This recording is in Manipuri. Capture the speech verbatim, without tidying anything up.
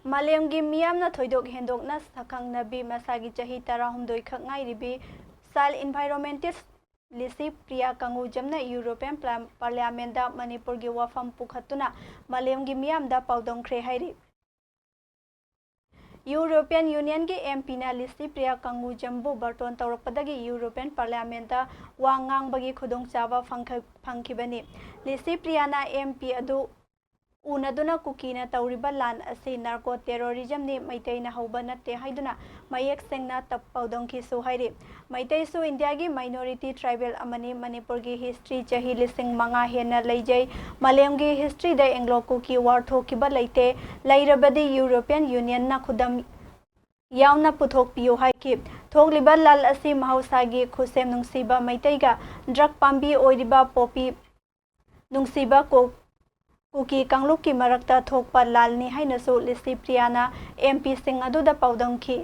ꯃꯥꯂꯦꯝꯒꯤ ꯃꯤꯌꯥꯝꯅ ꯊꯣꯏꯗꯣꯛ ꯍꯦꯟꯗꯣꯛꯅ ꯁꯛꯈꯪꯅꯕꯤ ꯃꯁꯥꯒꯤ ꯆꯍꯤ ꯇꯔꯥꯍꯨꯝꯗꯣꯏ ꯈꯛ ꯉꯥꯏꯔꯤꯕꯤ ꯆꯥꯏꯜ ꯏꯟꯚꯥꯏꯔꯣꯟꯃꯦꯟꯇꯤꯁ ꯂꯤꯁꯤ ꯄ꯭ꯔꯤꯌꯥ ꯀꯪꯒꯨꯖꯝꯅ ꯌꯨꯔꯣꯄꯤꯌꯟ ꯄ꯭ꯂꯥ-, ꯄꯥꯔꯂꯤꯌꯥꯃꯦꯟꯗ ꯃꯅꯤꯄꯨꯔꯒꯤ ꯋꯥꯐꯝ ꯄꯨꯈꯠꯇꯨꯅ ꯃꯥꯂꯦꯝꯒꯤ ꯃꯤꯌꯥꯝꯗ ꯄꯥꯎꯗꯝꯈ꯭ꯔꯦ ꯍꯥꯏꯔꯤ꯫ ꯌꯨꯔꯣꯄꯤꯌꯟ ꯌꯨꯅꯤꯌꯟꯒꯤ ꯑꯦꯝ ꯄꯤꯅ ꯂꯤꯁꯤ ꯄ꯭ꯔꯤꯌꯥ ꯀꯪꯒꯨꯖꯝꯕꯨ ꯕꯥꯔꯇꯣꯟ ꯇꯧꯔꯛꯄꯗꯒꯤ ꯌꯨꯔꯣꯄꯤꯌꯟ ꯄꯥꯔꯂꯤꯌꯥꯃꯦꯟꯗ ꯋꯥ ꯉꯥꯡꯕꯒꯤ ꯈꯨꯗꯣꯡꯆꯥꯕ ꯐꯪꯈ-, ꯐꯪꯈꯤꯕꯅꯤ꯫ ꯂꯤꯁꯤ ꯄ꯭ꯔꯤꯌꯥꯅ ꯑꯦꯝ ꯄꯤ ꯑꯗꯨ ꯎꯅꯗꯨꯅ ꯀꯨꯀꯤꯅ ꯇꯧꯔꯤꯕ ꯂꯥꯟ ꯑꯁꯤ ꯅꯥꯔꯀꯣ ꯇꯦꯔꯣꯔꯤꯖꯝꯅꯤ, ꯃꯩꯇꯩꯅ ꯍꯧꯕ ꯅꯠꯇꯦ ꯍꯥꯏꯗꯨꯅ ꯃꯌꯦꯛ ꯁꯦꯡꯅ ꯇꯞ-, ꯄꯥꯎꯗꯝꯈꯤꯁꯨ ꯍꯥꯏꯔꯤ꯫ ꯃꯩꯇꯩꯁꯨ ꯏꯟꯗꯤꯌꯥꯒꯤ ꯃꯥꯏꯅꯣꯔꯤꯇꯤ ꯇ꯭ꯔꯥꯏꯕꯦꯜ ꯑꯃꯅꯤ꯫ ꯃꯅꯤꯄꯨꯔꯒꯤ ꯍꯤꯁꯇ꯭ꯔꯤ ꯆꯍꯤ ꯂꯤꯁꯤꯡ ꯃꯉꯥ ꯍꯦꯟꯅ ꯂꯩꯖꯩ꯫ ꯃꯥꯂꯦꯝꯒꯤ ꯍꯤꯁꯇ꯭ꯔꯤꯗ ꯑꯦꯡꯒ꯭ꯂꯣ ꯀꯨꯀꯤ ꯋꯥꯔ ꯊꯣꯛꯈꯤꯕ ꯂꯩꯇꯦ꯫ ꯂꯩꯔꯕꯗꯤ ꯌꯨꯔꯣꯄꯤꯌꯟ ꯌꯨꯅꯤꯌꯟꯅ ꯈꯨꯗꯝ ꯌꯥꯎꯅ ꯄꯨꯊꯣꯛꯄꯤꯌꯨ ꯍꯥꯏꯈꯤ꯫ ꯊꯣꯛꯂꯤꯕ ꯂꯥꯜ ꯑꯁꯤ ꯃꯍꯧꯁꯥꯒꯤ ꯈꯨꯠꯁꯦꯝ ꯅꯨꯡꯁꯤꯕ ꯃꯩꯇꯩꯒ ꯗ꯭ꯔꯒ ꯄꯥꯝꯕꯤ ꯑꯣꯏꯔꯤꯕ ꯄꯣꯄꯤ ꯅꯨꯡꯁꯤꯕ ꯀꯨ-, ꯀꯨꯀꯤ ꯀꯥꯡꯂꯨꯞꯀꯤ ꯃꯔꯛꯇ ꯊꯣꯛꯄ ꯂꯥꯜꯅꯤ ꯍꯥꯏꯅꯁꯨ ꯂꯤꯁꯤ ꯄ꯭ꯔꯤꯌꯥꯅ ꯑꯦꯝ ꯄꯤꯁꯤꯡ ꯑꯗꯨꯗ ꯄꯥꯎꯗꯝꯈꯤ꯫